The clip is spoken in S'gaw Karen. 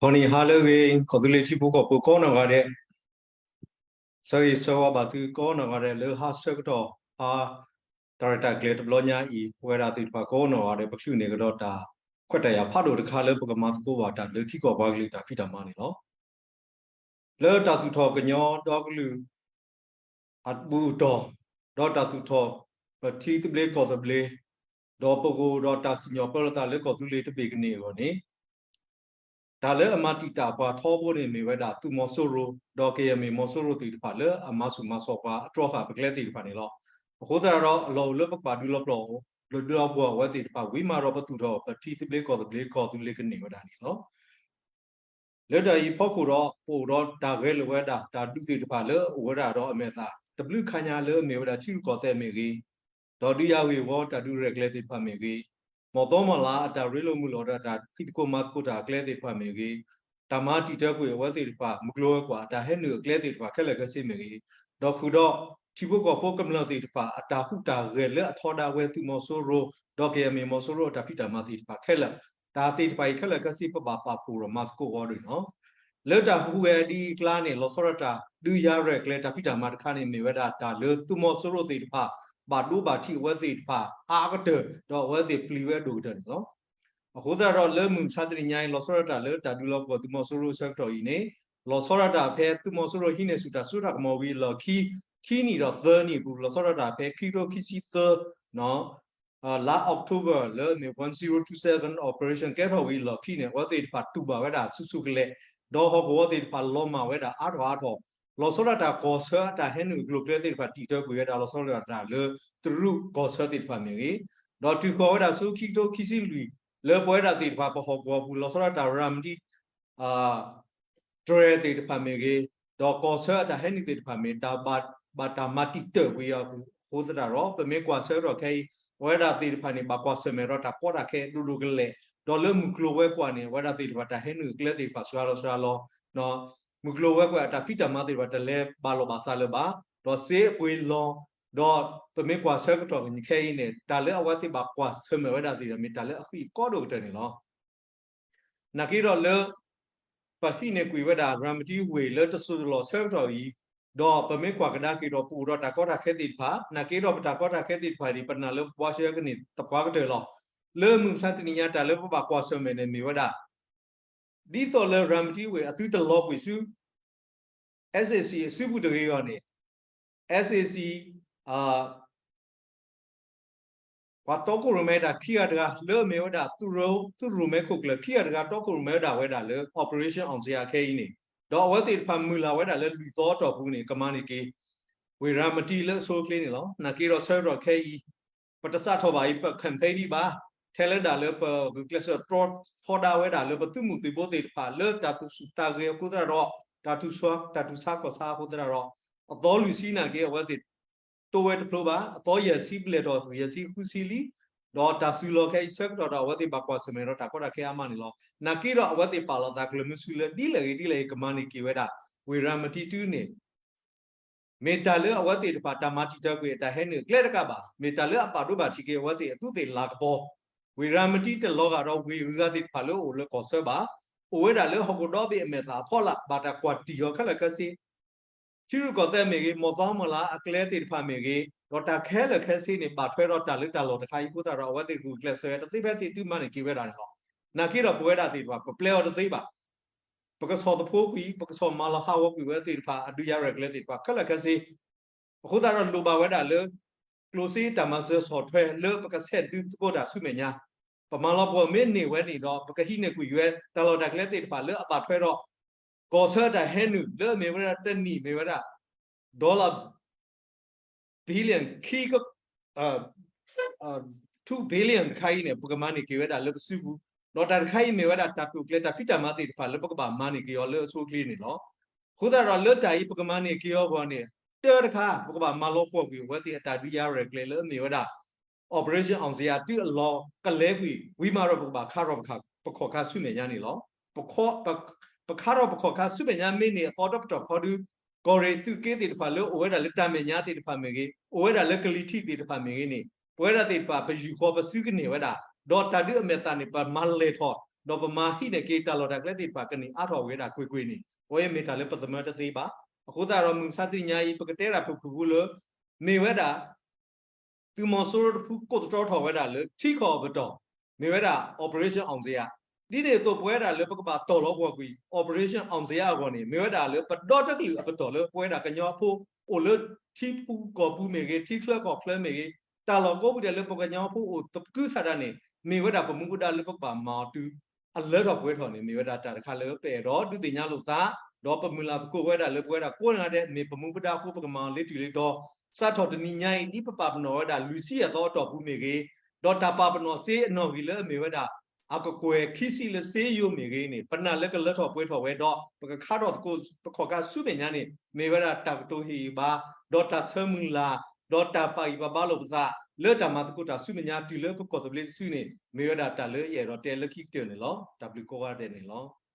ဂီၤနံၤဟါလၢအဂ့ၤ ကီၢ်သူလ့ၤထံဖိကီၢ်ဖိကိးနီၢ်ဂၤဒဲး, ဆၢဂ့ၤဆၢဝါဘၣ်သုကိးနီၢ်ဂၤဒဲးလၢဟါဆၢကတီၢ်အါ, တၢ်ရဲၣ်တၢ်ကျဲၤတဘျီညါအံၤ ပဝဲဒၣ်သ့ၣ်တဖၣ်ကိးနီၢ်ဂၤဒဲး ပချုးန့ၢ်ကဒီးတၢ်ခွဲးတၢ်ယာ်ဖးဒိၣ်တခါလၢပကမၤသကိးဘၣ်တၢ်လၢထံကီၢ်ပှၤကလုာ်တၢ်ဖံးတၢ်မၤန့ၣ်လီၤ. လၢတၢ်သူၣ်ထီၣ်ကညီဒီကလုာ် အဘူၣ်အတီၢ်, ဒီးတၢ်သူၣ်ထီၣ်ပထံသဘျ့ကီၢ်သဘျ့, ဒီးပကအိၣ်ဒီးတၢ်စံၣ်ညီၣ်ပၢလီၤသးလၢကီၢ်သူလ့ၤတဘ့ၣ်ကန့ၢ်အဂီၢ်န့ၣ်, တၢ်လၢအမၤတံာ်တာ်ပှၤထီဘိန့ၣ်မ့ၢ်ဝဲဒၣ်သုးမီၤစိရိၤ ဒီး ကရင် မီၤစိရိၤသ့ၣ်တဖၣ်လၢအမၤဆူၣ်မၤစိးပှၤအတြီဃာ်ပကျဲသ့ၣ်တဖၣ်န့ၣ်လီၤ. အဃိသတးဒီးအလီၢ်အိၣ်လၢပကဘၣ်ဒုးလီၤပျီၢ် ဒုးလီၤပှီၢ်အဝဲသ့ၣ်တဖၣ်ဝံၤမးဒီးပသူၣ်ထီၣ်ပထံသဘျ့ကီၢ်သဘျ့ကီၢ်သူလ့ၤကန့ၢ်ဝဲဒၣ်န့ၣ်လီၤ. လၢတၢ်အံၤအဖီခိၣ်ဒီး ပအိၣ်ဒီးတၢ်ဂဲၤလိာ်ဝဲဒၣ် တၢ်ဒုးသ့ၣ်တဖၣ်လၢအအိၣ်ဝဲဒၣ်ဒီးအမဲာ်သၣ် တဘျုးခါညါလၢအမ့ၢ်ဝဲဒၣ်ထံရူၢ်ကီၢ်သဲးမ့ၢ်ဂ့ၤ, ဒီးဒုးယၤဂ့ၢ်ဝီတၢ်ဒုးရဲၣ်ကျဲၤသ့ၣ်တဖၣ်မ့ၢ်ဂ့ၤ, မီၢ်သီမီၢ်လၤအတၢ်ရ့လိာ်မုာ်လိာ်ဒီးတၢ်ဖံးသကိးမၤသကိးတၢ်အကျဲသ့ၣ်တဖၣ်မ့ၢ်ဂ့ၤ, တၢ်မၤတံာ်တာ်ကွံာ်အဝဲသ့ၣ်တဖၣ် မုၢ်ကျိၤဝဲၤကွာ်အတၢ်ဟဲနုာ်အကျဲသ့ၣ်တဖၣ်ခဲလၢာ်ခဲဆ့မ့ၢ်ဂ့ၤ, ဒီးဃုာ်ဒီး ထံဖိကီၢ်ဖိကမျၢၢ်သ့ၣ်တဖၣ် အတၢ်ဟူးတၢ်ဂဲၤလၢအထီဒါဝဲသုးမီၤစိရိၤ ဒီး ကရင် မီၤစိရိၤအတၢ်ဖံးတၢ်မၤသ့ၣ်တဖၣ်ခဲလၢာ်, တၢ်သ့ၣ်တဖၣ်အံၤခဲလၢာ်ခဲဆ့ပဘၣ်ပာ်ဖှိၣ်ဒီးမၤသကိးအီၤဒ်န့ၣ်လီၤ. လၢတၢ်ဟူးဂဲၤဒ်အံၤအကျါန့ၣ် လီၤဆီဒၣ်တၢ်ဒုးယၤရဲၣ်ကျဲၤတၢ်ဖံးတၢ်မၤတခါန့ၣ် မ့ၢ်ဝဲဒၣ်တၢ်လၢသုးမီၤစိရိၤသ့ၣ်တဖၣ် ဘၣ်ဒိဘၣ်ထံးအဝဲသ့ၣ်တဖၣ်အါကတၢၢ် ဒီးအဝဲသ့ၣ်ပျံၤဝဲအဒိၣ်ကတၢၢ်န့ၣ်လီၤ. အဃိသတးဒီးလၢမုၢ်မဆါတနံၤညါအံၤ လီၤဆီဒၣ်တၢ်လၢတၢ်ဒုးလီၤပှီၢ်သုးမီၤစိရိၤအဆၢကတီၢ်အံၤန့ၣ် လီၤဆီဒၣ်တၢ်ဖဲသုးမီၤစိရိၤဟံးန့ၢ်ဆူၣ်တၢ်စိတၢ်ကမီၤဝံၤအလီၢ်ခံ ခံနံၣ်ဒီးသၢနံၣ်အပူၤ လီၤဆီဒၣ်တၢ်ဖဲခံကထိခံဆံသၢ လါ October လၢအမ့ၢ် one zero two seven operation ကဲထီၣ်ဝံၤအလီၢ်ခံန့ၣ် အဝဲသ့ၣ်တဖၣ်တူၢ်ဘၣ်ဝဲဒၣ်ဆူၣ်ဆူၣ်ကလဲာ်, ဒီးဟီၣ်ကဝီၤသ့ၣ်တဖၣ်လီၤမၢ်ဝဲဒၣ်အါထီၣ်အါထီၣ်, လီၤဆီဒၣ်တၢ်ကီၢ်ဆၢအတၢ်ဟဲနုာ်အကျိၤအကျဲသ့ၣ်တဖၣ် တံာ်တာ်ကွံာ်ဝဲဒၣ် လီၤဆီဒၣ်တၢ်လၢတရူးကီၢ်ဆၢသ့ၣ်တဖၣ်မ့ၢ်ဂ့ၤ, ဒီးတုၤဃီၤဝဲဒၣ်ဆူခံကထိခံဆံလွံၢ် လၢပဝဲဒၣ်သ့ၣ်တဖၣ်ပဟီၣ်ကဝီၤပူၤ လီၤဆီဒၣ်တၢ်ရၤမတံ တြဲၤသ့ၣ်တဖၣ်မ့ၢ်ဂ့ၤ, ဒီးကီၢ်ဆၢအတၢ်ဟဲနုာ်သ့ၣ်တဖၣ်မ့ၢ် တၢ်ဘၣ်တၢ်မၤတံာ်တာ်ကွံာ်အဃိသတးဒီး ပမ့ၢ်ကွၢ်ဆၢကတီၢ်ခဲအံၤ အဝဲဒၣ်သ့ၣ်တဖၣ်န့ၣ် ဘၣ်ကွၢ်ဆၢၣ်မဲာ်ဒီးတၢ်ကီတၢ်ခဲဒိၣ်ဒိၣ်ကလဲာ်, ဒီးလၢမုၢ်ကျိၤဝဲၤကွာ်န့ၣ် အဝဲဒၣ်သ့ၣ်တဖၣ်တၢ်ဟဲနုာ်အကျဲသ့ၣ်တဖၣ်စှၤလီၤစှၤလီၤ, မုၢ်ကျိၤဝဲၤကွာ်အတၢ်ဖံးတၢ်မၤသ့ၣ်တဖၣ် တလဲၤဘၣ်လီၢ်ဘၣ်စးလၢၤဘၣ်, ဒီးစ့အပှ့ၤလီၤ, ဒီးပမ့ၢ်ကွၢ်ဆၢကတီၢ်ခဲအံၤန့ၣ် တၢ်လၢအဝဲသ့ၣ်ဘၣ်ကွၢ်ဆၢၣ်မဲာ်ဝဲဒၣ်သ့ၣ်တဖၣ်မ့ၢ်တၢ်လၢအဃံအကီဒိၣ်ကတၢၢ်န့ၣ်လီၤ. နာ်က့ဒီးလၢ ပဟံးန့ၢ်ကွံာ်ဝဲဒၣ် ရၤမတံဝ့ၢ်လၢတစိၢ်တလီၢ်ဆၢကတီၢ်အံၤ, ဒီးပမ့ၢ်ကွၢ်ကဒါက့ၤဒီးပအိၣ်ဒီးတၢ်ကီတၢ်ခဲသ့ၣ်တဖၣ်, နာ်က့ဒီးပတၢ်ကီတၢ်ခဲသ့ၣ်တဖၣ်န့ၣ် ပနာ်လၢပှၤဆှၢကန့ၢ်သပှၢ်ကတၢၢ်လီၤ. လၢမုၢ်မဆါတနံၤညါတၢ်လၢပဘၣ်ကွၢ်ဆၢၣ်မဲာ်န့ၣ်မ့ၢ်ဝဲဒၣ် ဒ်သိးလၢရၤမတံဝ့ၢ်အသုတလီၤကွံာ်ဆူ SAC အစုပူၤတဂ့ၤအဂီၢ်န့ၣ် SAC ပှၤတီခိၣ်ရိၣ်မဲတၢ်ခံဂၤတဂၤ လၢအမ့ၢ်ဝဲဒၣ် သုးရိၣ်မဲခိၣ်ကျၢၢ်ခံဂၤတဂၤ တီခိၣ်ရိၣ်မဲဝဲဒၣ်ဝဲဒၣ်လၢ Operation အောင်ဇေယျ ခဲအံၤန့ၣ်, ဒီးအဝဲသ့ၣ်တဖၣ်မုၢ်လၢ်ဝဲဒၣ်လၢလွံၢ်သီအတီၢ်ပူၤန့ၣ် ကမၤန့ၢ်က့ၤ ဝ့ၢ်ရၤမတံလၢအဆိအချ့န့ၣ်လီၤ. နာ်က့ဒီးဆၢကတီၢ်ခဲအံၤ ပတစးထီၣ်ဘၣ်အံၤ ပ campaign ဒံးဘၣ်, ထဲလၢဒၣ်လၢပဂုာ်ကျဲးစၢးတြီထီဒါဝဲဒၣ်လၢပသုးမုၢ်သံၣ်ဘိသ့ၣ်တဖၣ် လၢတၢ်သူၣ်ဆူၣ်သးဂဲၤအဃိသတးဒီး တၢ်ထူၣ်ဆါ တၢ်ထူၣ်ဆါကီၢ်ဆါအဃိသတးဒီး အသီလွံၢ်ဆံနာ်က့ အဝဲသ့ၣ် တိဝဲတဖျိဘၣ်, အသီယဲၢ်ဆံဘျဲၣ်ထီၣ်ယဲၢ်ဆံဃုဆံလံ, ဒီးတၢ်စုလီၤခဲအံၤဆၢကတီၢ်ဒီး အဝဲသ့ၣ်ဘၣ်ကွၢ်ဆၢၣ်မဲာ်ဒီးတၢ်ကီတၢ်ခဲအါမးန့ၣ်လီၤ. နာ်က့ဒီးအဝဲသ့ၣ်ပာ်လီၤသးကျၢၤမုဆူလၢဒ်လဲၣ်ဂ့ၤဒ်လဲၣ်ဂ့ၤ ကမၤန့ၢ်က့ၤဝဲဒၣ် ဝ့ၢ်ရၤမတံတုန့ၣ် မ့ၢ်တၢ်လၢအဝဲသ့ၣ်တဖၣ်တၢ်မၤတံာ်တာ်ကွံာ်အတၢ်ဟဲနုာ်အကျဲတကးဘၣ်, မ့ၢ်တၢ်လၢအဘၣ်ဒိဘၣ်ထံးက့ၤအဝဲသ့ၣ်အသူးသ့ၣ်လၤကပီၤ, ဝ့ၢ်ရၤမတံတလီၤဂာ်ဒီးဝ့ၢ်ဂုၤဂၤသ့ၣ်တဖၣ်လၢအအိၣ်လၢကီၢ်ဆၢဘၣ်, အိၣ်ဝဲဒၣ်လၢဟီၣ်ခိၣ်ဒီဘ့ၣ်အမဲာ်သၣ်အဖီလာ် ဘၣ်တၢ်ကွၢ်တံၢ်အီၤခဲလၢာ်ခဲဆ့ ထံရူၢ်ကီၢ်သဲးမ့ၢ်ဂ့ၤ, မီၢ်သီမီၢ်လၤအကျဲသ့ၣ်တဖၣ်မ့ၢ်ဂ့ၤ, ဒီးတၢ်ခဲလၢာ်ခဲဆ့န့ၣ် ဘၣ်ထွဲဒီးတၢ်လၢတၢ်လီၢ်တခါအံၤအဃိသတးဒီး အဝဲသ့ၣ်ဂုာ်ကျဲးစၢးဝဲတသ့ဖဲသ့ၣ်သုမၤန့ၢ်က့ၤဝဲဒၣ်န့ၣ်လီၤ. နာ်က့ဒီးပဝဲဒၣ်သ့ၣ်တဖၣ် ပပျဲအီၤတသ့ဘၣ်. ပကဆီၣ်သဖှိကွံာ်, ပကဆီၣ်မၤလီၤဟးဂီၤကွံာ်ဝဲသ့ၣ်တဖၣ် အဒုးယၤရဲၣ်ကျဲၤသ့ၣ်တဖၣ်ခဲလၢာ်ခဲဆ့ အဃိသတးဒီးလိၣ်ဘၣ်ဝဲဒၣ်လၢ ကျိၣ်စ့တၢ်မၤစၢၤဆီၣ်ထွဲလၢပကဆဲးဒုးသကိးတၢ်ဆူမဲာ်ညါ, ပမၤလီၤပှီၢ်မ့ၢ်န့ၢ်ဝဲန့ၣ်ဒီး ပကဟံးန့ၢ်ကွံာ်ဝဲ တၢ်လီၢ်တၢ်ကျဲသ့ၣ်တဖၣ်လၢအဘၣ်ထွဲဒီး ကီၢ်ဆၢတၢ်ဟဲနုာ်လၢအမ့ၢ်ဝဲဒၣ်တနံၣ်မ့ၢ်ဝဲဒၣ် dollar billion ခံ two billion တခါအံၤန့ၣ် ပကမၤန့ၢ်က့ၤဝဲဒၣ်လၢပစုပူၤ, ဒီးတၢ်တခါအံၤမ့ၢ်ဝဲဒၣ်တၢ်တိာ်ကျဲၤ တၢ်ဖံးတၢ်မၤသ့ၣ်တဖၣ်လၢပကဘၣ်မၤန့ၢ်က့ၤအီၤလၢအဆိအချ့န့ၣ်လီၤ. အဃိသတးဒီးလၢတၢ်အံၤပကမၤန့ၢ်က့ၤအီၤအဂီၢ်န့ၣ် တၢတခါ ပကဘၣ်မၤလီၤပှီၢ်ကွံာ်အဝဲသ့ၣ်အတၢ်ဒုးယၤရဲၣ်ကျဲၤလၢအမ့ၢ်ဝဲဒၣ် Operation အောင်ဇေယျ တုၤအလီၢ်ကလဲၤကွံာ် ဝံၤမးဒီးပကဘၣ်ခါထီၣ်ပခီၣ်ခါဆူမဲာ်ညါန့ၣ်လီၤ. ပခါထီၣ်ပခီၣ်ခါဆူမဲာ်ညါမ့ၢ်န့ၢ်အသီတပတီၢ်ခီဒု ကီၢ်ရ့ၣ်သုးက့သ့ၣ်တဖၣ်လၢအိၣ်ဝဲဒၣ်လၢတၢ်မဲာ်ညါသ့ၣ်တဖၣ်မ့ၢ်ဂ့ၤ, အိၣ်ဝဲဒၣ်လၢကလံၤထံးသ့ၣ်တဖၣ်မ့ၢ်ဂ့ၤန့ၣ် ပဝဲဒၣ်သ့ၣ်တဖၣ်ပယူၢ်ဃီပစုကန့ၢ်ဝဲဒၣ်, ဒီးတၢ်ဒုးအမဲာ်သၣ်န့ၣ် ပမၤလဲၢ်ထီၣ် ဒီးပမၤဟံးန့ၢ်က့ၤတၢ်လီၢ်တၢ်ကျဲသ့ၣ်တဖၣ် ကန့ၢ်အါထီၣ်ဝဲဒၣ်ကွ့ၢ်ကွ့ၢ်န့ၣ် အဝဲမ့ၢ်တၢ်လၢပသမၢတသ့ဘၣ်. အဃိသတးဒီး မုၢ်မဆါတနံၤညါအံၤ ပကတဲဒၣ်ဖုၣ်ဖုၣ်ဖိလၢ မ့ၢ်ဝဲဒၣ် သုးမီၤစိရိၤတဖု ကိးသတြီထီၣ်ဝဲဒၣ်လၢ ထံကီၢ်အပတီၢ် မ့ၢ်ဝဲဒၣ် Operation အောင်ဇေယျ. ဒ်န့ၣ်အသိး ပဝဲဒၣ်လၢပကဘၣ်တီၢ်လီၤပှီၢ်ကွံာ် Operation အောင်ဇေယျ အဂီၢ်န့ၣ် မ့ၢ်ဝဲဒၣ်လၢပဒီတကလုာ်အပတီၢ်လၢပဝဲဒၣ်ကညီဖိ အိၣ်လၢထံပူၤကီၢ်ပူၤမ့ၢ်ဂ့ၤ, ထံချၢကီၢ်ချၢမ့ၢ်ဂ့ၤ, တၢ်လီၢ်ကိးပူၤဒဲးလၢပကညီဖိအိၣ်သပှၢ်ကတၢၢ်န့ၣ် မ့ၢ်ဝဲဒၣ်ပမူပဒါလၢပကဘၣ်မၤအီၤတုၤ အလၢထီၣ်ပှဲၤထီၣ်န့ၣ် မ့ၢ်ဝဲဒၣ်တၢ်တခါလၢပအဲၣ်ဒိးဒုးသ့ၣ်ညါလိာ်ပသး, ဒီးပမုၢ်လၢ်သကိးဝဲဒၣ်လၢပဝဲဒၣ်ကိးဂၤဒဲး မ့ၢ်ပမူပဒါအဃိ ပကမၤအီၤလၢတုၤလၢတီၤ. စးထီၣ်တနံၤညါအံၤ ဒ်ပပာ်ပနီၣ်ဝဲဒၣ် လွံၢ်ဆံယဲၢ်သီအတီၢ်ပူၤမ့ၢ်ဂ့ၤ, ဒီးတၢ်ပာ်ပနီၣ်စ့အနီၣ်ဂံၢ်လၢအမ့ၢ်ဝဲဒၣ် အကကွဲၢ်ခံဆံလၢစ့ယိၤမ့ၢ်ဂ့ၤန့ၣ် ပနာ်လၢကလၢထီၣ်ပှဲၤထီၣ်ဝဲဒီး ပကခါထီၣ်သကိး ပခီၣ်ခါဆူမဲာ်ညါန့ၣ် မ့ၢ်ဝဲဒၣ်တၢ်ကတိၤဟ့ၣ်ဂံၢ်ဘါ, ဒီးတၢ်ဆၢမုၢ်လၢ်, ဒီးတၢ်ပာ်ဂံၢ်ပာ်ဘါလိာ်ပသး လၢတၢ်မၤသကိးတၢ်ဆူမဲာ်ညါတုၤလၢပကီၢ်သဘျ့တစုန့ၣ် မ့ၢ်ဝဲဒၣ်တၢ်လၢယအဲၣ်ဒိးတဲလၢခံကတၢၢ်န့ၣ်လီၤ. တၢ်ဘျုးကိးဂၤဒဲးန့ၣ်လီၤ.